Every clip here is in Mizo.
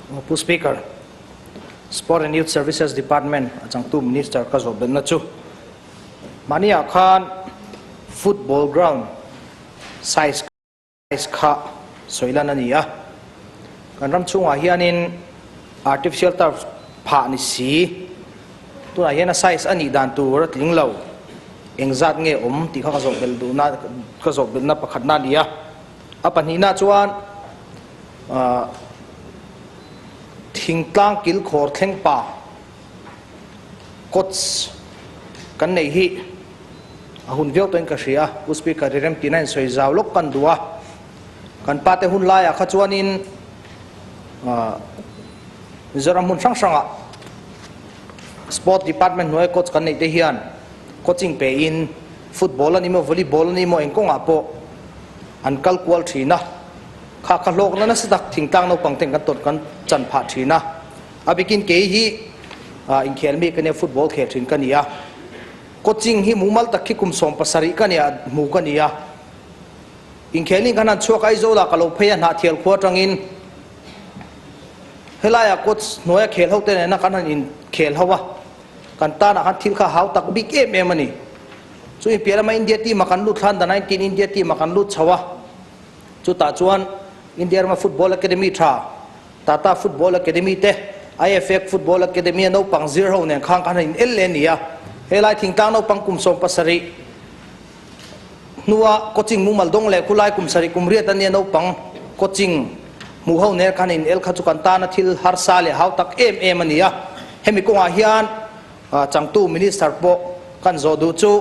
Pu Speaker, Sport and Youth Services Department a changtu Minister ka zawh belhna chu mahniah khan football ground size kha sawi lan a ni a. Kan ram chhungah hianin artificial turf phah ni si, tunah hian a size a nih dan tur a tling lo, engzat nge awm tih kha ka zawh belh duhna ka zawh belhna pakhatna a ni a. A pahnihna chuan thingtlang kilkhawr thleng pa coach kan neih hi a hun viau tawhin ka hria a, Pu Speaker i remtihna in sawi zau lawk kan duh a, kan pate hun laiah kha chuanin Mizoram hmun hrang hrangah Sport Department hnuaia coach kan neih te hian coaching pein football a ni maw volleyball a ni maw eng kawngah pawh an kal kual thin a, kha kha hlawkna nasa tak thingtlang naupang ten kan tawrh kan chan phah thin a, a bikin kei hi inkhel mi ka nia football khel thin ka ni a, coaching hi mumal tak khi kum 70 ka nia hmu ka ni a, inkhel in khan han chhuak Aizawl ah ka lo phei a Hnahthial khua atangin helaiah coach hnuaia khel ho te nena kan han inkhel ho a, kan tanah khan thil kha hau tak bik em em a ni. Chu inpiah lama India team ah kan lut thla under 19 India team ah kan lut chho a, chutah chuan India rama football academy tha Tata Football Academy te IFA Football Academy a naupang zir ho nen khan kan han in el leh a ni a, helai thingtlang naupang kum 17 hnua coaching mumal dawng leh khulai kum 7 kum 8 a nia naupang coaching hmuh ho nen khan in el kha chu kan tana thil harsa leh hau tak em em a ni a, hemi kawngah hian Changtu Minister pawh kan zawh duh chu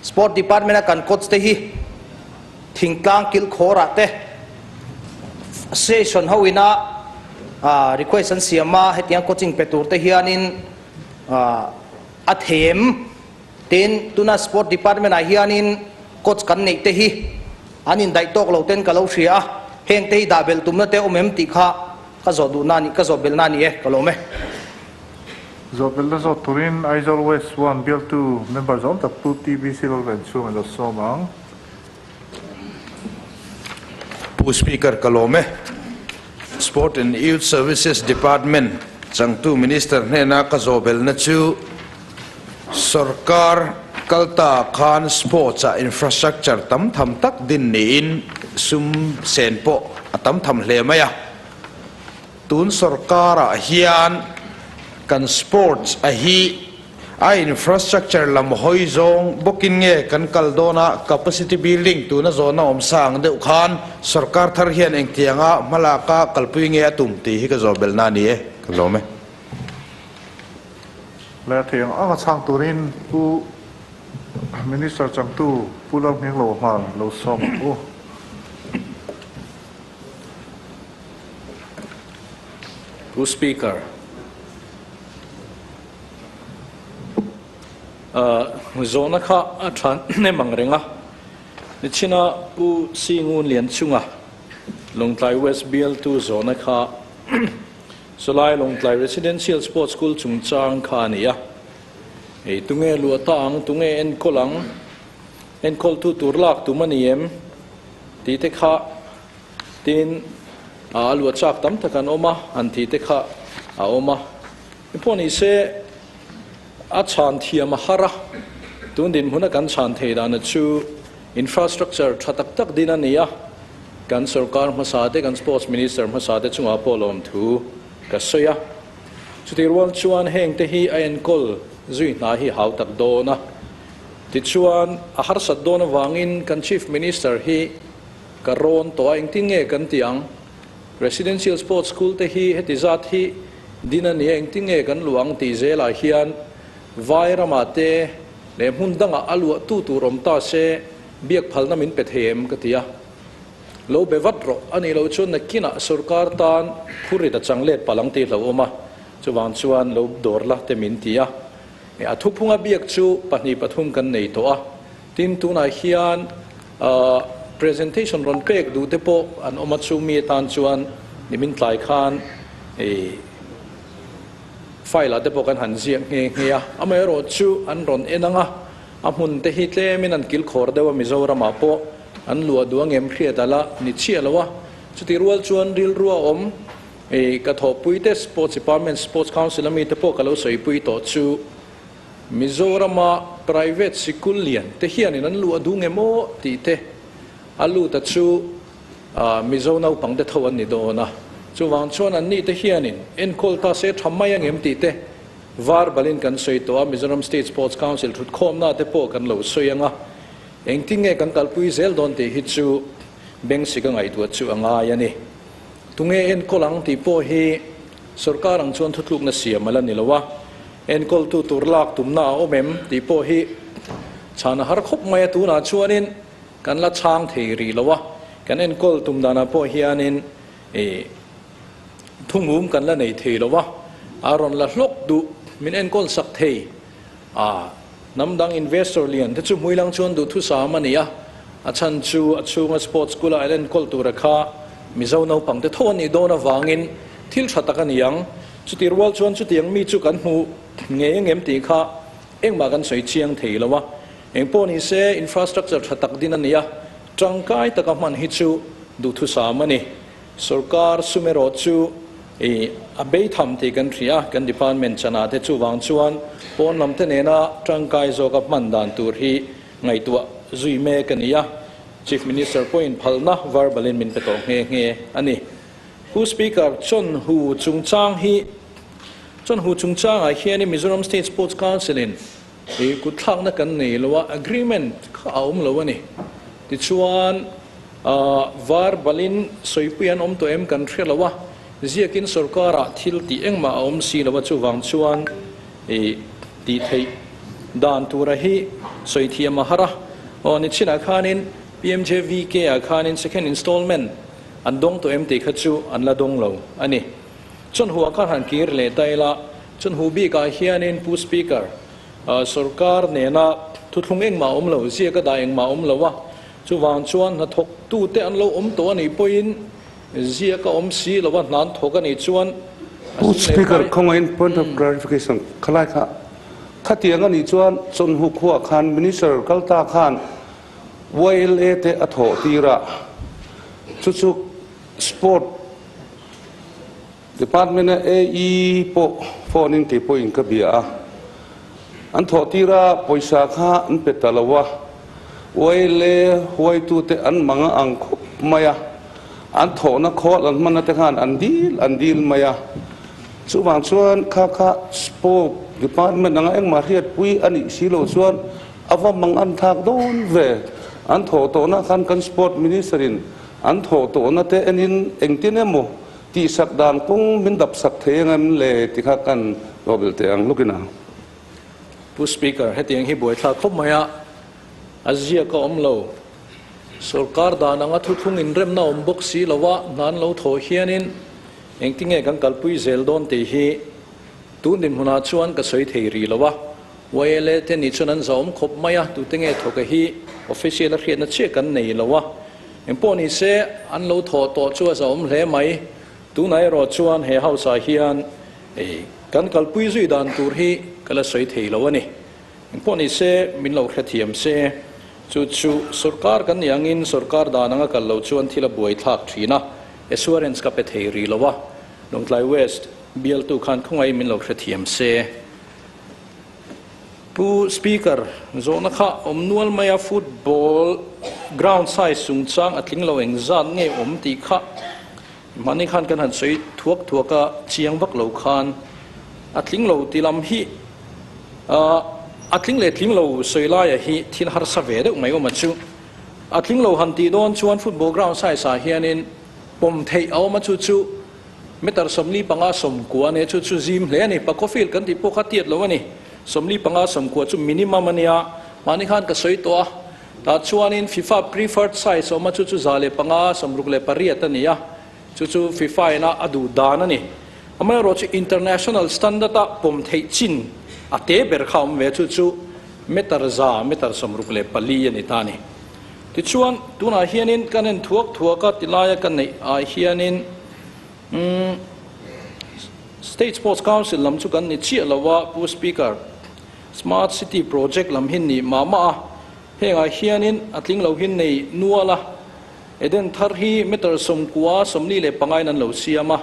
Sport Department a kan coach te hi thingtlang kilkhawrah te session ho ina request an siam a, hetiang coaching pe tur te hianin a them. Tin, tuna Sport Department ah hianin coach kan neih te hi an indaih tawk lo ten ka lo hria a, heng te hi dah belh tumna te awm em tih kha ka zawh duhna a ni, ka zawh belhna a ni e, ka lawm e. Zawhbelhna zawt turin Aizawl West 1 bialtu member zawm tak Pu TBC Lalven chhung a lo sawm ang. Pu Speaker ka lawm e. Sport and Youth Services Department changtu Minister hnena ka zawhbelhna chu Sorkar kalta khan sports ah infrastructure tam tham tak din niin sum sen pawh a tam tham hle mai a. Tun sorkarah hian kan sports a hi a infrastructure lam hawi zawng bawkin nge kan kal dawn a, capacity building tuna zawhna awm sa ang deuh khan sorkar thar hian engtianga hmalaka kalpui nge a tum tih hi ka zawh belhna a ni e, ka lawm e. Leh thei ang anga chhang turin Pu Minister changtu Pu Lalhminglo hman lo sawm ang u. Pu Speaker, zawhna kha a tha hnem ang reng a, nichina Pu Singun Lianchunga Lawngtlai West bialtu zawhna kha Sawlai Lawngtlai Residential Sports School chungchang kha a ni a, hei tunge luah ta ang, tunge enkawl ang, enkawltu tur lak tum a ni em tih te kha Tin, a luah chak tam tak an awm a, an tih te kha a awm a. Engpawh ni se, a chhan thiam a har a, tun dinhmuna kan chhan thei dana chu infrastructure tha tak tak din a ni a, kan sorkar hmasa te, kan sports minister hmasa te chungah pawh lawmthu ka sawi a. Chutih rual chuan heng te hi a enkawl zui hna hi hau tak dawn a. Tichuan, a harsat dawn avangin kan chief minister hi Ka rawn tawh a, engtin nge kan tih ang? Residential Sports School te hi heti zat hi din a nia, engtin nge kan luah ang tih zelah hian vai ramah te leh hmun dangah a luah tu tur awm ta se biak phalna min pe thei em ka ti a. Lo be vat rawh, a nih loh chuan nakinah sorkar tan phurrit a chang let palh ang tih hlauhawm a, chuvang chuan lo dawr la te min ti a. A thuphunga biak chu pahnih pathum kan nei tawh a. Tin, tunah hian presentation rawn pek duh te pawh an awm a, chu mi atan chuan nimin tlai khan file ah te pawh kan han ziak nghe nghe a, amaherawh chu an rawn en ang a, a hmun te hi tlemin an kilkhawr deuh a, Mizoramah pawh an luah duh ang em hriat a la ni chiah lo a, chutih rual chuan rilru a awm. I ka thawhpuite Sports Department, Sports Council ami te pawh ka lo sawipui tawh chu Mizorama private sikul lian te hianin an luh a duh nge maw tih te a lut a chu Mizo naupang te tho an ni dawn a, chuvang chuan anni te hianin enkawl ta se tha mai angem tih te verbalin kan sawi tawh a, Mizoram State Sports Council thutkhawmna te pawh kan lo sawi ang a, engtin nge kan kalpui zel dawn tih hi chu Bengsika ngaihtuah chu a ngai a ni. Tunge enkawl ang tih pawh hi sorkar ang chuan thutlukna siam a la ni lo a, enkawltu tur lak tumna a awm em tih pawh hi chhan a har khawp mai a, tunah chuanin kan la chhang thei rih lo a, kan enkawl tum danah pawh hianin ih thungum kan la nei thei lo a, a rawn la hlawk duh min enkawl sak thei a, hnam dang investor lian te chu hmuilang chuan duhthusam a ni a, a chhan chu a chhunga sports school a enkawl tura kha Mizo naupang te tho a nih dawn avangin thil tha tak a ni ang. Chuti rual chuan chutiang mi chu kan hmu ngei engem tih kha engmah kan sawi chiang thei lo a, engpawh ni se infrastructure tha tak din a ni a, tangkai taka hman hi chu duhthusam a ni. Sorkar sum erawh chu i a bei tham tih kan hria a, kan department chanah te chuvang chuan pawn lam te nena tangkai zawka hman dan tur hi ngaihtuah zui mek a ni a, Chief Minister pawhin phalna verbal in min pe tawh nghe nghe a ni. Pu Speaker, Chawnhu chungchang hi Chawnhu chungchangah hianin Mizoram State Sports Council in i kutthlakna kan nei lo a, agreement kha a awm lo a ni. Tichuan, verbal in sawipui an awm tawh em kan hre lo a, ziakin sorkarah thil tih engmah a awm si lo a, chuvang chuan i tih theih dan tura hi sawi thiam a har a. Aw ni chinah khanin PMJVK ah khanin second installment an dawng tawh em tih kha chu an la dawng lo a ni. Chawnhu ah khan han kir leh ta ila, chawnhu bikah hianin Pu Speaker, sorkar nena thuthlung engmah a awm lo, ziak a dah engmah a awm lo a, chuvang chuan hnathawktute an lo awm tawh a nih pawhin ziak a awm si lo a, hna an thawk a nih chuan a Pu sum leh Speaker, pai. khawngaihin point of clarification khalai kha khatiang a nih chuan chawnhu khuah khan Minister kal ta khan YLA te a thawh tir a, chu chu Sport Department a AE pawh phone in kei pawhin ka bia a, an thawh tir a pawisa kha an pe ta lo a, YLA huaitute an mang a ang khawp mai a, an thawhna khawl an hmanna te khan an dil an dil mai a, chuvang chuan kha kha Sport Department anga engmah hriatpui a nih si loh chuan a va mang an thlak dawn ve, an thawh tawhna khan kan Sport Minister in An thawh tawhna te enin engtin emaw tihsak dan kawng min dap sak thei ang em le ti kha kan rawbel teh ang lawkin a. Pu Speaker, hetiang hi buaithlak khawp mai a, a ziak a awm lo. Sorkar dan anga thuthlung inremna awm bawk si lo a, hna an lo thawh hianin engtinge kan kalpui zel dawn tih hi tun dinhmunah chuan ka sawi thei rih lo a. YLA te nih chuan an zahawm khawp mai a, tute nge thawk a hi official a hriatna chiah kan nei lo a. Engpawh ni se, an lo thawh tawh chu a zahawm hle mai. Tunah erawh chuan he house ah hian kan kalpui zui dan tur hi ka la sawi thei lo a ni. Engpawh ni se, min lo hrethiam se, chu chu sorkar kan nih angin sorkar dan anga kal lo chuan thil a buai thlak thin a, assurance ka pe thei rih lo a. Lawngtlai West bialtu khan khawngaih min lo hrethiam se. Pu Speaker, zawhna kha awm nual mai a, football ground size chungchang a tling lo engzat nge awm tih kha mahni khan kan han sawi thuak thuak a, chiang vak lo khan a tling lo ti lam hi a tling leh tling lo sawi laia hi thil harsa ve deuh mai awm a chu. A tling lo han tih dawn chuan football ground size ah hianin pawm theih a awm a chu chu Meter 45 sawmkua a nia, chu chu zim hle a ni. Pakhaw field kan tih pawh kha tiat lo a ni. 45 sawmkua chu minimum a nia, mahni khan ka sawi tawh a. Tah chuanin FIFA preferred size a awm a, chu chu 105, 68 a ni a, chu chu FIFA ina a duh dan a ni. Amaherawhchu chu international standard a pawm theih chin a te ber kha a awm ve a, chu chu meter 100, meter 64 a ni ta a ni. Tichuan, tunah hianin kan en thuak thuak a, tilaia ka neih ah hianin umm State Sports Council lam chu kan ni chiah lo a, Pu Speaker, Smart City Project lam hi ni mah mah a, hengah hianin a tling lo hi nei nual a, Eden thar hi meter 95, 45 in an lo siam a.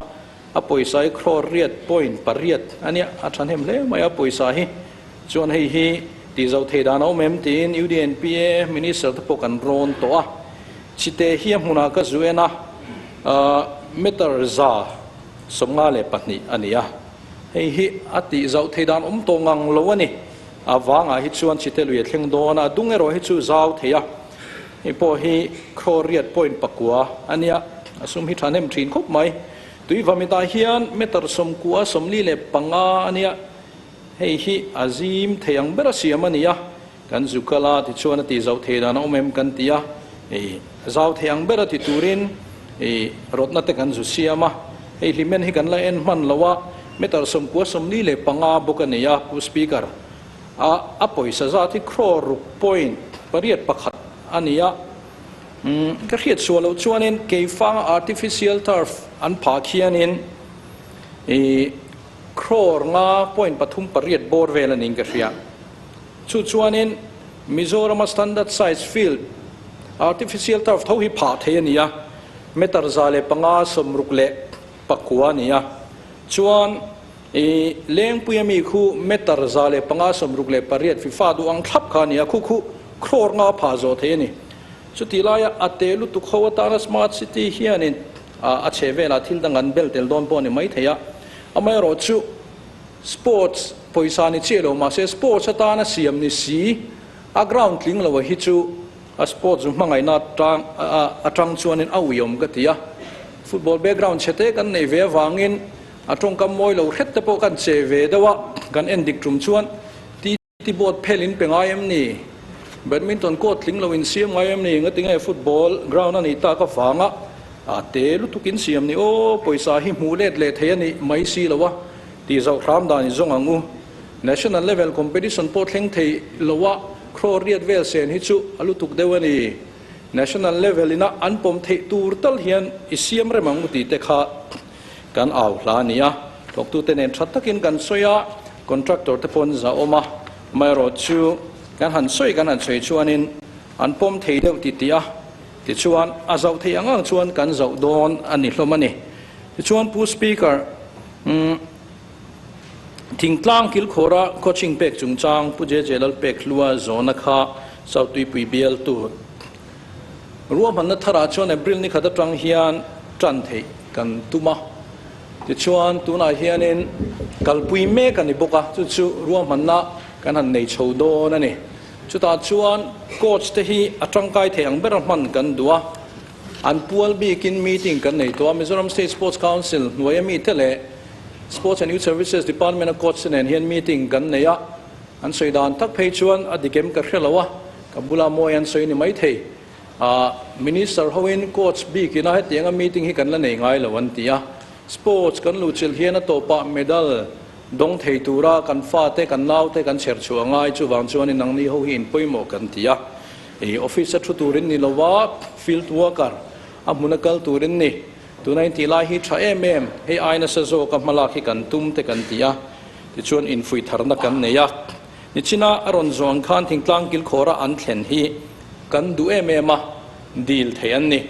A pawisa hi crore riat point pariat a nia, a thahnem hle mai a pawisa hi. Chuan hei hi tih zoh thei dan a awm em tiin UDNPA Minister te pawh kan rawn tawh a. Chite hi a hmunah ka zu en a, meter 152 a ni a. Hei hi a tih zauh thei dan awm tawh ngang lo a ni. A vangah hi chuan chite lui a thleng dawn a, a dung erawh hi chu zau thei a. Hei pawh hi crore riat point pakua a nia, a sum hi thahnem thin khawp mai. Tuivamitah hian meter 95 a nia, hei hi a zim thei ang ber a siam a ni a, kan zu kal a tichuan a tih zauh thei dan a awm em kan ti a, hei zau thei ang ber a ti turin hei rawtna te kan zu siam a, hei hlimen hi kan la en hman lo a, meter 95 bawk a ni a, Pu Speaker. A a pawisa zat hi crore ruk point pariat pakhat a ni a. Umm ka hriat suah loh chuanin keifanga artificial turf an phah khianin ih crore nga point pathum pariat bawr vel a niin ka hria. Chu chuanin Mizorama standard size field artificial turf tho hi phah thei a ni a, meter 164 a ni a. Chuan I Lengpuia mi khu meter 158 FIFA duh ang thlap kha a ni a, khu khu crore nga phah zawh thei a ni. Chutih laia a te lutuk ho atana Smart City hianin a chhe velah thil dang an bel tel dawn pawh a ni mai thei a. Amaherawhchu sports pawisa ni chiah lo mahse sports atana siam ni si a ground tling lo hi chu a sports zu hmangaihna atang atang chuanin a uiawm ka ti a. Football background chhe te kan neih ve avangin A tawngkam mawi lo hret te pawh kan che ve deuh a, kan en dik tum chuan TT board phel in pe ngai em ni? Badminton court tling lo in siam ngai em ni? Ngati nge football ground a nih tak avanga a te lutuk in siam ni aw, pawisa hi hmuh let leh thei a nih mai si lo a tih zoh hram dan in zawng ang u. National level competition pawh thleng thei lo a, crore riat vel sen hi chu a lutuk deuh a ni. National level ina an pawm theih tur tal hian i siam rem ang u tih te kha Kan au hla a ni a, thawktute nen tha takin kan sawi a, contractor te pawh an za awm a, amaherawh chu kan han sawi kan han sawi chuanin an pawm thei deuh ti tih a, tichuan a zauh theih ang ang chuan kan zauh dawn a ni hlawm a ni. Tichuan Pu Speaker, umm thingtlang kilkhawra coaching pek chungchang Pu JJ Lalpekhlua zawhna kha South Tuipui bialtu Ruahmanna tharah chuan April ni khat atang hian tan theih kan tum a, tichuan tunah hianin kalpui mek a ni bawk a, chu chu ruahmanna kan han nei chho dawn a ni. Chutah chuan coach te hi a tangkai thei ang bera hman kan duh a, an pual bikin meeting kan nei tawh a, Mizoram State Sports Council hnuaia mite leh Sports and Youth Services Department a coach te nen hian meeting kan nei a, an sawi dan tak phei chuan a dik em ka hre lo a. Ka bula mawi an sawi ni maithei. Ahh Minister hoin coach bik ina hetianga meeting hi kan la nei ngai lo an ti a. Sports kan luhchilh hian a tawpah medal dawng thei tura kan fate kan naute kan chher chhuah ngai chuvang chuanin nangni ho hi in pawimawh kan ti a. Ih office a thu turin ni lova field worker a hmuna kal turin ni. Tuna in tih lai hi tha em em hei ai nasa zawka hmalak hi kan tum te kan ti a. Tichuan infuih tharna kan nei a. Nichina a rawn zawng khan thingtlang kilkhawra an thlen hi kan duh em em a, dil thei an ni.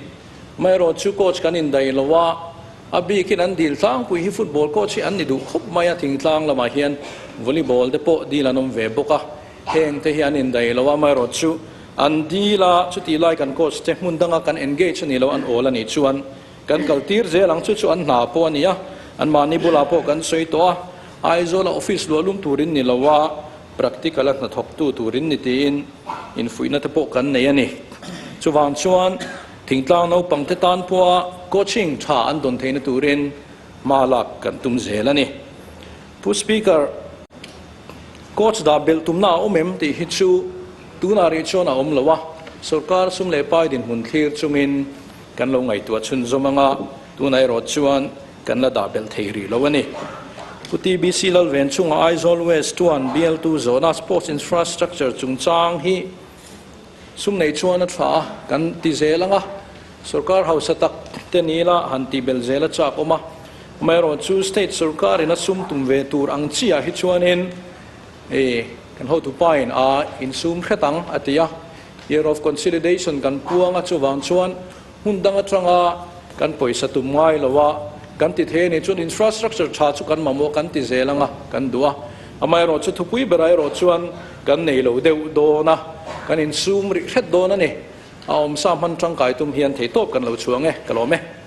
Amaherawh chu coach kan indaih lo a, a bikin an dil tlangpui hi football coach hi an ni duh khawp mai a, thingtlang lamah hian volleyball te pawh dil an awm ve bawk a, heng te hi an indaih lo a, amaherawh chu an dil a, chutih lai kan coach te hmun danga kan engage a nih loh an awl a nih chuan kan kal tir zel ang chu chu an hna pawh a ni a, anmahni bulah pawh kan sawi tawh a. Aizawla office luah lum turin ni lo a, practical a hnathawktu turin ni tiin infuihna te pawh kan nei a ni. Chuvang chuan thingtlang naupang te tan pawha coaching tha an dawn theihna turin hma lak kan tum zel a ni. Pu Speaker, coach dah belh tumna a awm em tih hi chu tunah rih chuan a awm lo a, sorkar sum leh pai dinhmun thlir chungin kan lo ngaihtuah chhunzawm anga tunah erawh chuan Kan la dah belh thei rih lo a ni. Pu TBC Lalven chunga Aizawl West chuan bialtu zawhna sports infrastructure chungchang hi sum nei chuan a tha a, kan ti zel ang a, sorkar hausa tak te ni ila han tih belh zel a chak awm a. Amaherawh chu state sorkarin a sum tum ve tur ang chiah hi chuanin i kan hotupain a insum hret ang a ti a. Year of Consolidation kan puang a, chuvang chuan Hmun dang atanga kan pawisa tum ngai lo a, kan ti thei a ni. Chuan infrastructure tha chu kan mamawh kan ti zel anga kan duh a. Amaherawhchu thupui berah erawh chuan kan nei lo deuh dawn a, kan insum rih hret dawn a ni. A awmsa hman tangkai tum hian theihtawp kan lo chhuang e, ka lawm e.